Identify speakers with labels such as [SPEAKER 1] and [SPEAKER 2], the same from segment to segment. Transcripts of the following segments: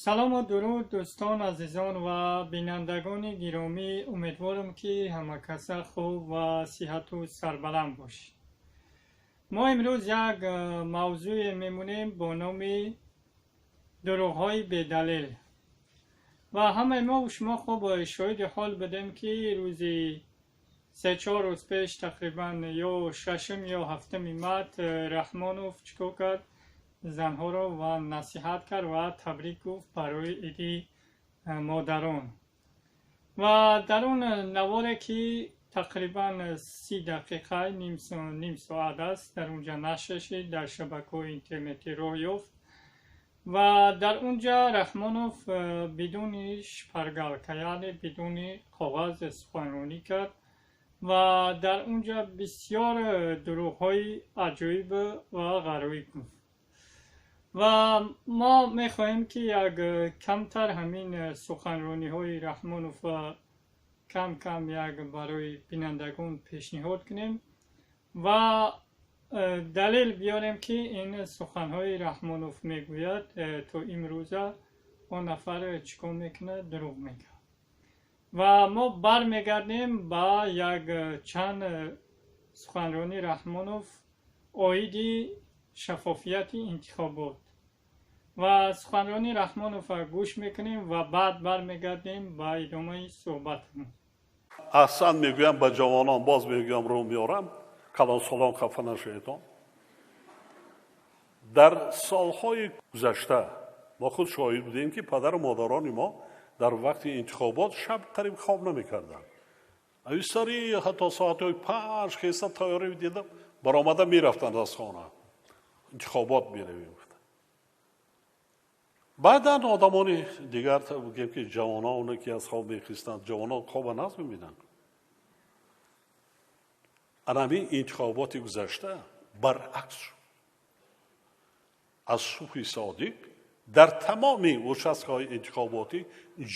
[SPEAKER 1] Салому дуруд, дӯстон, азизон ва бинандагони гиромӣ. Умедворам, ки ҳамакаса хуб ва сиҳату сарбаланд бошед. Мо имрӯз як мавзӯе мемонем бо номи дурӯғҳои бедалел. Ва ҳамаи мо шумо хуб шоҳиди ҳол будем, ки рӯзи 3-4 рӯз пеш, тақрибан ё шашум ё ҳафтуми март, Раҳмонов чӣ кор кард? Занҳоро ва насиҳат кард ва табрик гуфт барои иди модарон. Ва дар он наворе, ки тақрибан 30 дақиқа, ним соат аст, дар унҷа нашр шид, дар шабакаҳои интернетӣ роҳ ёфт. Ва дар унҷа Раҳмонов бидуни шпаргалка, яъне бидуни коғаз суханронӣ кард ва дар унҷа бисёр дурӯғҳои аҷоиб ва ғароиб гуфт. Ва мо мехоҳем, ки як камтар ҳамин суханрониҳои Раҳмонов кам кам як барои бинандагон пешниҳод кунем ва далел биёрем, ки ин суханҳои Раҳмонов мегӯяд, то имрӯза он нафар чӣ кор мекунад? Дурӯғ мегӯяд. Ва мо бармегардем ба як чанд суханронии Раҳмонов оиди шаффофияти интихобот. Ва суханронии Раҳмоновро гӯш мекунем ва баъд бармегардем ба идомаи суҳбатамон.
[SPEAKER 2] Аҳсан мегӯям ба ҷавонон, боз мегӯям, рӯ меорам, калонсолон хафа нашаведон. Дар солҳои гузашта мо худ шоҳид будем, ки падару модарони мо дар вақти интихобот шаб қариб хоб намекарданд. Ависари ҳатто соатҳои 5 хеста, тайёрӣ дидам, баромада мерафтанд аз хона, интихобот меравем. Баъдан одамони дигар, бигем, ки ҷавононе, ки аз хоб мехистанд, ҷавонон хоба наз мебинанд. Анамин интихоботи гузашта баръакс шуд. Аз субҳи содиқ дар тамоми участкаҳои интихоботӣ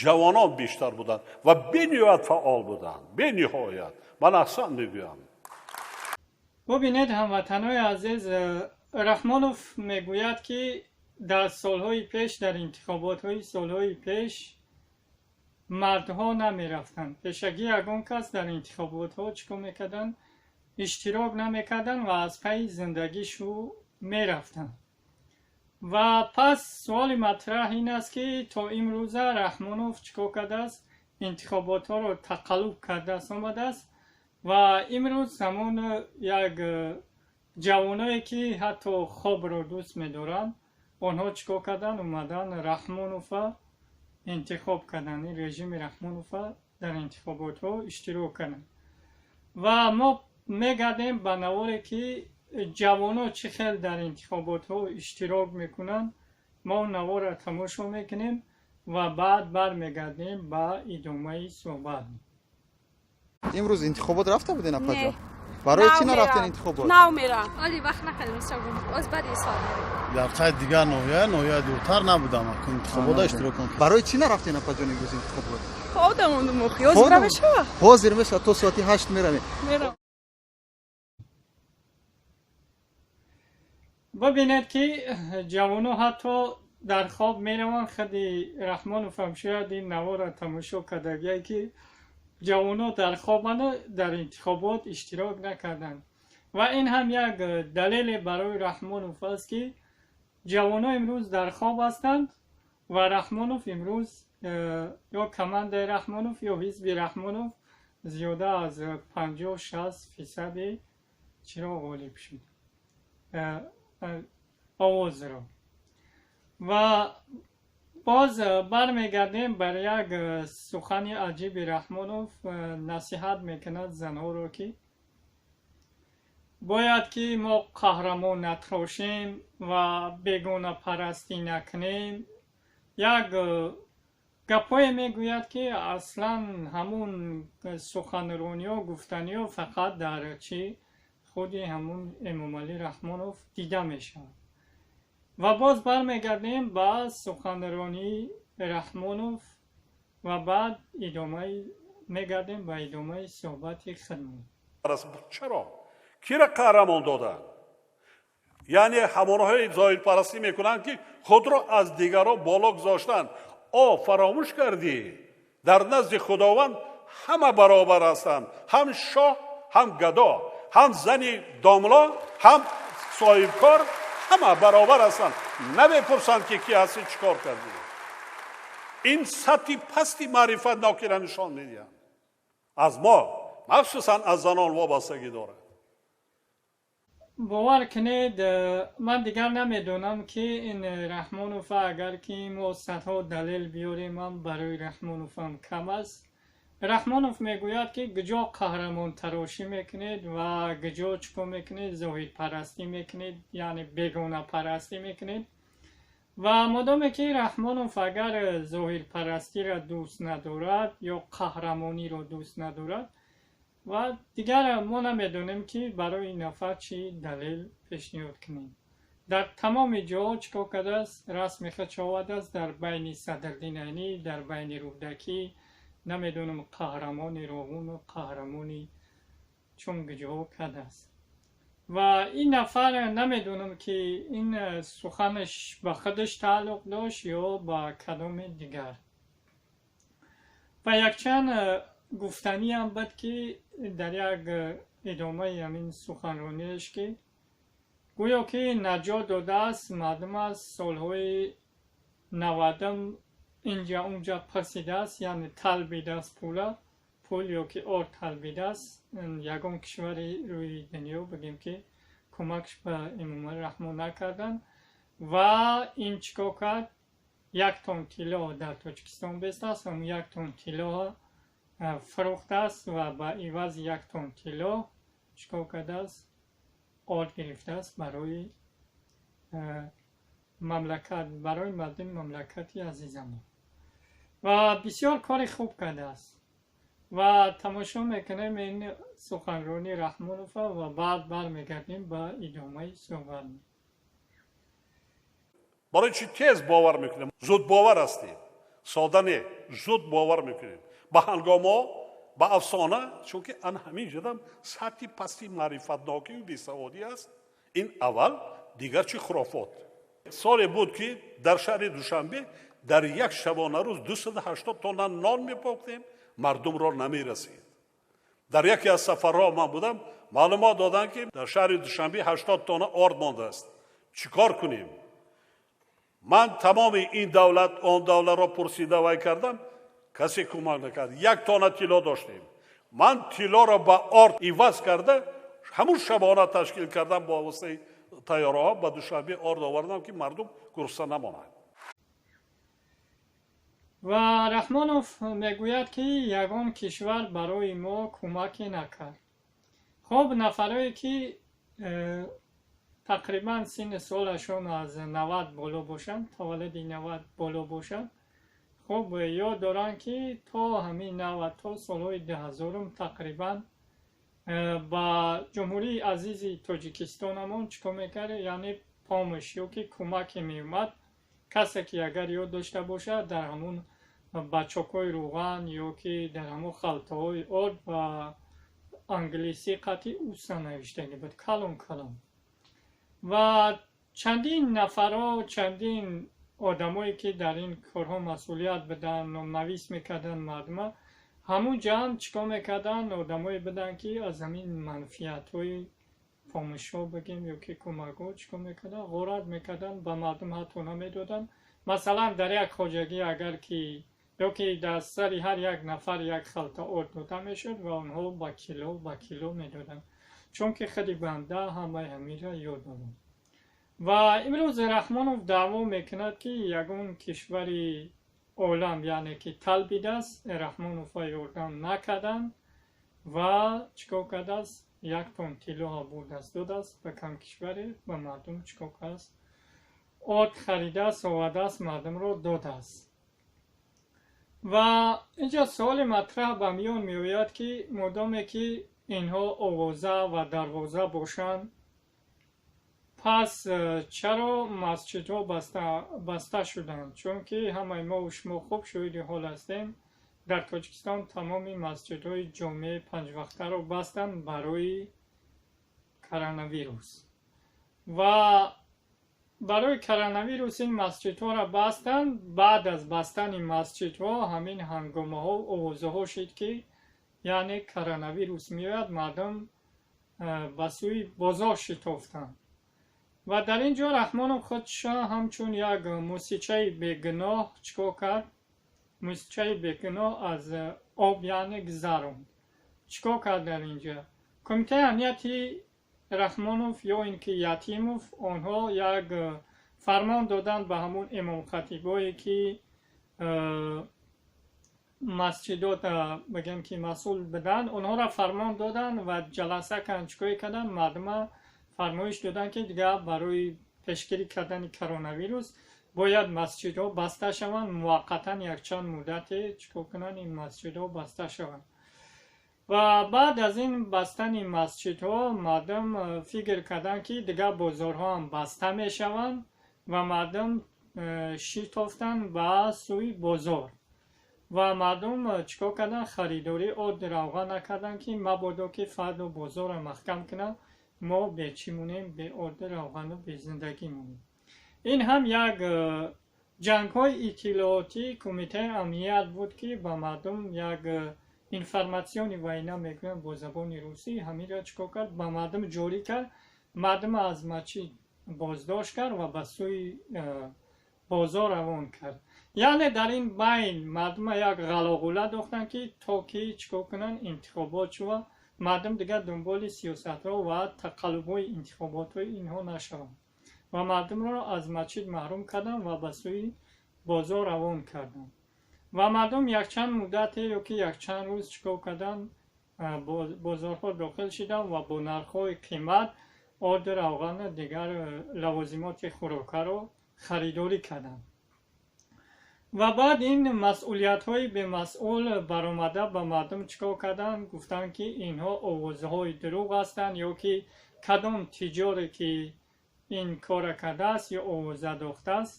[SPEAKER 2] ҷавонон бештар буданд ва бениҳоят фаъол буданд, бениҳоят. Ман аҳсан мегӯям.
[SPEAKER 1] Бубинед, ҳамватанҳои азиз, Раҳмонов мегӯяд, ки дар солҳои пеш, дар интихоботҳои солҳои пеш мардҳо намерафтанд. Пешагӣ ягон кас дар интихоботҳо чӣ кор мекарданд? Иштирок намекарданд ва аз пайи зиндагишу мерафтанд. Ва пас суоли матраҳ ин аст, ки то имрӯза Раҳмонов чӣ кор кардааст? Интихоботҳоро тақаллуб кардааст, омадааст. Ва имрӯз ҳамон як ҷавоное, ки ҳатто хобро дӯст медоранд, онҳо чӣ кор карданд? Омадан Раҳмонова интихоб карданд, ин режими Раҳмонова дар интихоботҳо иштирок карданд. Ва мо мегардем ба наворе, ки ҷавоно чӣ хел дар интихоботҳо иштирок мекунанд. Мо наворро тамошо мекунем ва баъд бармегардем ба идомаи суҳбат.
[SPEAKER 3] Имрӯз интихобот рафта будед, апаҷон? Барои чӣ нарафтен интихобот?
[SPEAKER 4] Нав мерам, оли вақт накардем. Оз баъди сол.
[SPEAKER 5] Дар қайд дигар ноҳия дуртар набудам, интихобота иштирок кунам.
[SPEAKER 3] Барои чӣ нарафтен, апаҷон, имрӯз интихобот?
[SPEAKER 4] Хобда мондум. Ҳозир мешава?
[SPEAKER 3] Ҳозир мешава, то соати 8 меравем.
[SPEAKER 4] Мерам.
[SPEAKER 1] Бибинед, ки ҷавоно ҳатто дар хоб мераванд. Худи Раҳмонов ҳам шояд ин наворро тамошо кардагие, ки ҷавоно дар хобанд, дар интихобот иштирок накарданд. Ва ин ҳам як далеле барои Раҳмонов аст, ки ҷавоно имрӯз дар хоб ҳастанд ва Раҳмонов имрӯз ё командаи Раҳмонов ё ҳизби Раҳмонов зиёда аз 50-60 фисади чиро ғолиб шуд, овозро. Ва боз бармегардем бар як сухани аҷиби Раҳмонов. Насиҳат мекунад занҳоро, ки бояд ки мо қаҳрамон натрошем ва бегонапарастӣ накунем. Як гапҳое мегӯяд, ки аслан ҳамун суханрониҳо, гуфтаниҳо фақат дар чӣ худи ҳамун Эмомалӣ Раҳмонов дида мешавад. Ва боз бармегардем ба суханронии Раҳмонов ва баъд идомаи мегардем ба идомаи суҳбати худмон.
[SPEAKER 2] Чаро кира қаҳрамон доданд? Яъне ҳамонҳои зоҳирпарастӣ мекунанд, ки худро аз дигарон боло гузоштанд. Фаромӯш кардӣ, дар назди Худованд ҳама баробар ҳастанд, ҳам шоҳ, ҳам гадо, ҳам зани домло, ҳам соҳибкор, ҳама баробар ҳастанд. Намепурсанд, ки кӣ ҳастӣ, чӣ кор кардӣ. Ин сатҳи пасти маърифатнокиро нишон медиҳанд. Аз мо, махсусан аз занон, вобастагӣ дорад.
[SPEAKER 1] Бовар кунед, ман дигар намедонам, ки ин Раҳмонова, агар ки мо садҳо далел биёрем ҳам, барои Раҳмоновам кам аст. Раҳмонов мегӯяд, ки куҷо қаҳрамонтарошӣ мекунед ва куҷо чӣ кор мекунед, зоҳирпарастӣ мекунед, яъне бегонапарастӣ мекунед. Ва модоме ки Раҳмонов агар зоҳирпарастиро дӯст надорад ё қаҳрамониро дӯст надорад, ва дигар мо намедонем, ки барои ин нафар чӣ далел пешниҳод кунем. Дар тамоми ҷоҳо чӣ кор кардааст? Расми худ овардааст дар байни Садриддин Айнӣ, дар байни Рӯдакӣ, намедонам, қаҳрамони Роғуну қаҳрамони чун куҷоҳо кардааст. Ва ин нафар намедонам, ки ин суханаш ба худаш тааллуқ дошт ё ба кадоми дигар. Ва якчанд гуфтаниам буд, ки дар як идомаи ҳамин суханрониаш, ки гӯё ки наҷот додааст мардум аз солҳои 90-ум, инҷа унҷа пурсидааст, яъне талбидааст пула, пул ё ки орд талбидааст. Ягон кишвари рӯи дунё, бигем, ки кӯмакш ба Эмомалӣ Раҳмон накарданд. Ва ин чӣ кор кард? 1 тон тилло дар Тоҷикистон бестааст, ҳамн 1 тон тиллоро фурӯхтааст ва ба ивази 1 тон тилло чӣ кор кардааст? Орд гирифтааст барои мамлакат, барои мардуми мамлакати азизамон. Ва бисёр кори хуб кардааст. Ва тамошо мекунем ин суханронии Раҳмонова ва баъд бармегардем ба идомаи суҳбат.
[SPEAKER 2] Барои чӣ тез бовар мекунем? Зудбовар ҳастем, сода не, зуд бовар мекунем ба ҳангомҳо, ба афсона, чунки ан ҳамин ҷадам сатҳи пасти маърифатнокию бесаводӣ аст. Ин аввал, дигар чӣ? Хурофот. Соле буд, ки дар шаҳри Душанбе дар як шабонарӯз 280 тонна нон мепохтем, мардумро намерасид. Дар яке аз сафарҳо ман будам, маълумот доданд, ки дар шаҳри Душанбе 80 тонна орд мондааст, чӣ кор кунем? Ман тамоми ин давлат, он давлатро пурсида вай кардам, касе кӯмак накард. 1 тонна тилло доштем, ман тиллоро ба орд иваз карда, ҳамун шабона ташкил кардам, бо воситаи тайёраҳо ба Душанбе орд овардам, ки мардум гурусна намонад.
[SPEAKER 1] Ва Раҳмонов мегӯяд, ки ягон кишвар барои мо кӯмаке накард. Хуб, нафарое ки тақрибан синни солашон аз 90 боло бошанд, таваллуди 90 боло бошанд, хуб ёд доранд, ки то ҳамин 90, то солҳои 2000-ум тақрибан ба Ҷумҳурии азизи Тоҷикистонамон чӣ кор мекард? Яъне помощь ё ки кӯмаке меомад. Касе ки агар ёд дошта бошад, дар ҳамун бачокҳои рӯған ё ки дар ҳамун халтаҳои орд ба англисӣ қатъи уса навиштагӣ буд, калон калон. Ва чандин нафарҳо, чандин одамое ки дар ин корҳо масъулият буданд, номнавис мекарданд мардума, ҳамун ҷамъ чӣ кор мекарданд? Одамое буданд, ки аз ҳамин манфиатҳои помощь ҳо бигем ё ки кӯмакҳо чӣ кор мекарданд? Ғорат мекарданд, ба мардум ҳатто намедоданд. Масалан, дар як хоҷагӣ агар ки ё ки дар сари ҳар як нафар як халта орд дода мешуд ва онҳо ба кило ба кило медоданд, чунки худи банда ҳамаи ҳаминро ёд дорад. Ва имрӯз Раҳмонов даъво мекунад, ки ягон кишвари олам, яъне ки талбидааст, Раҳмонова ёрдам накарданд ва чӣ кор кардааст? 1 тон тиллоҳо бурдааст, додааст ба камкишваре, ба мардум чӣ кор кардааст? Орд харидааст, овардааст, мардумро додааст. Ва инҷо суоли матраҳ ба миён меояд, ки модоме ки инҳо овоза ва дарвоза бошанд, пас чаро масҷидҳо баста шуданд? Чунки ҳамаи мову шумо хуб шоҳиди ҳол ҳастем, дар Тоҷикистон тамоми масҷидҳои ҷомеаи панҷвақтаро бастанд барои коронавирус. Ва барои коронавирус ин масҷидҳоро бастанд. Баъд аз бастани масҷидҳо ҳамин ҳангомаҳо, овозаҳо шид, ки яъне коронавирус меояд, мардум ба сӯи бозор шитофтанд. Ва дар ин ҷо Раҳмонов худша ҳамчун як мусичаи бегуноҳ чикор кард? Мусичаи бегуноҳ аз об яъне гузаронд. Чикор кард дар ин ҷо? Кумитаи амнияти Раҳмонов ё ин ки Ятимов, онҳо як фармон доданд ба ҳамун имомхатибое, ки масҷидот бигем ки масъул буданд, онҳоро фармон доданд ва ҷаласа карданд. Чикое карданд? Мардума фармоиш доданд, ки дигар барои пешгирӣ кардани коронавирус бояд масҷидҳо баста шаванд муваққатан, якчанд муддате чикор кунанд, ин масҷидҳо баста шаванд. Ва баъд аз ин бастани масҷидҳо мардум фикр карданд, ки дигар бозорҳо ҳам баста мешаванд, ва мардум шитофтанд ба сӯи бозор. Ва мардум чикор карданд? Харидорӣ орд, равған накарданд, ки мабодо ки фардо бозорро маҳкам кунанд, мо бечӣ монем, бе орду равғану безиндагӣ монем. Ин ҳам як ҷангҳои иттилоотии Кумитаи амният буд, ки ба мардум як информационный война мегӯянд бо забони русӣ, ҳаминро чикор кард? Ба мардум ҷорӣ кард, мардума аз масҷид боздошт кард ва ба сӯи бозор равон кард. Яъне дар ин байн мардума як ғалоғула дохтанд, ки то ки чикор кунанд, интихобот шува, мардум дигар дунболи сиёсатҳо ва тақаллубҳои интихоботҳои инҳо нашаванд, ва мардумро аз масҷид маҳрум карданд ва ба сӯи бозор равон карданд. Ва мардум якчанд муддате ё ки якчанд рӯз чикор карданд? Бозорҳо дохил шиданд ва бо нархҳои қимат орду, равғану дигар лавозимоти хӯрокаро харидорӣ карданд. Ва баъд ин масъулиятҳои бемасъул баромада ба мардум чикор карданд? Гуфтанд, ки инҳо овозҳои дурӯғ ҳастанд, ё ки кадом тиҷоре ки ин корра кардааст ё овоза дохтааст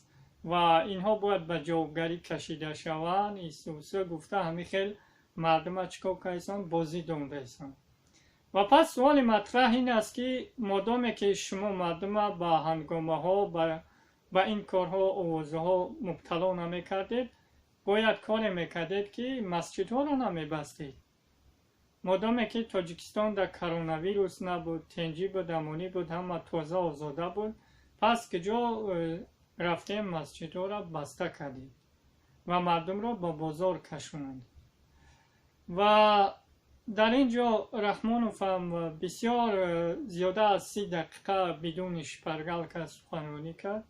[SPEAKER 1] ва инҳо бояд ба ҷавобгарӣ кашида шаванд. Исусу гуфта, ҳамин хел мардума чикор кардисон? Бозӣ дондаисон. Ва пас суоли матраҳ ин аст, ки модоме ки шумо мардума ба ҳангомаҳо, ба ин корҳо, овозаҳо мубтало намекардед, бояд коре мекардед, ки масҷидҳоро намебастед. Модоме ки Тоҷикистон дар коронавирус набуд, тинҷӣ буд, амонӣ буд, ҳама тоза озода буд, пас куҷо рафтем, масҷидҳоро баста кардед ва мардумро ба бозор кашонандед? Ва дар ин ҷо Раҳмонов ҳам бисёр зиёда аз 30 дақиқа бидуни шпаргалка суханронӣ кард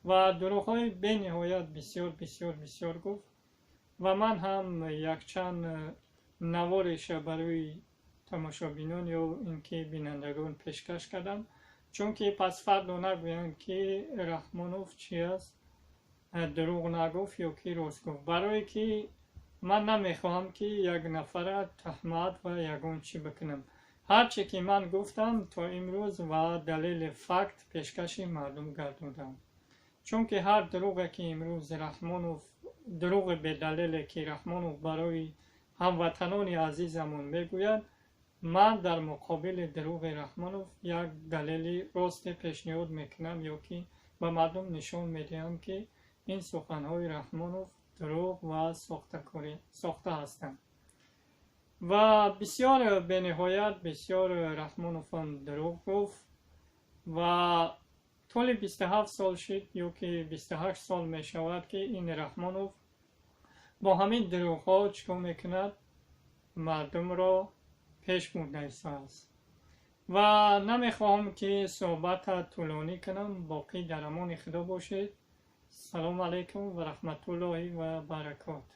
[SPEAKER 1] ва дурӯғҳои бениҳоят бисёр, бисёр, бисёр гуфт. Ва ман ҳам якчанд навореша барои тамошобинон ё ин ки бинандагон пешкаш кардам, чунки пас фардо нагӯянд, ки Раҳмонов чи аст, дурӯғ нагуфт ё ки рост гуфт, барое ки ман намехоҳам, ки як нафара таҳмат ва ягон чӣ бикунам. Ҳарче ки ман гуфтам то имрӯз ва далели факт пешкаши мардум гардондам, чунки ҳар дурӯғе ки имрӯз Раҳмонов, дурӯғи бедалеле ки Раҳмонов барои ҳамватанони азизамон мегӯяд, ман дар муқобили дурӯғи Раҳмонов як далели росте пешниҳод мекунам ё ки ба мардум нишон медиҳам, ки ин суханҳои Раҳмонов дурӯғ ва сохта ҳастанд. Ва бисёр, бениҳоят бисёр Раҳмоновам дурӯғ гуфт. Ва тӯли 27 сол шид ё ки 28 сол мешавад, ки ин Раҳмонов бо ҳамин дурӯғҳо чикор мекунад? Мардумро пеш бурда истодааст. Ва намехоҳам, ки суҳбата тӯлонӣ кунам. Боқӣ дар амони Худо бошед. Салому алайкум ва раҳматуллоҳи ва баракот.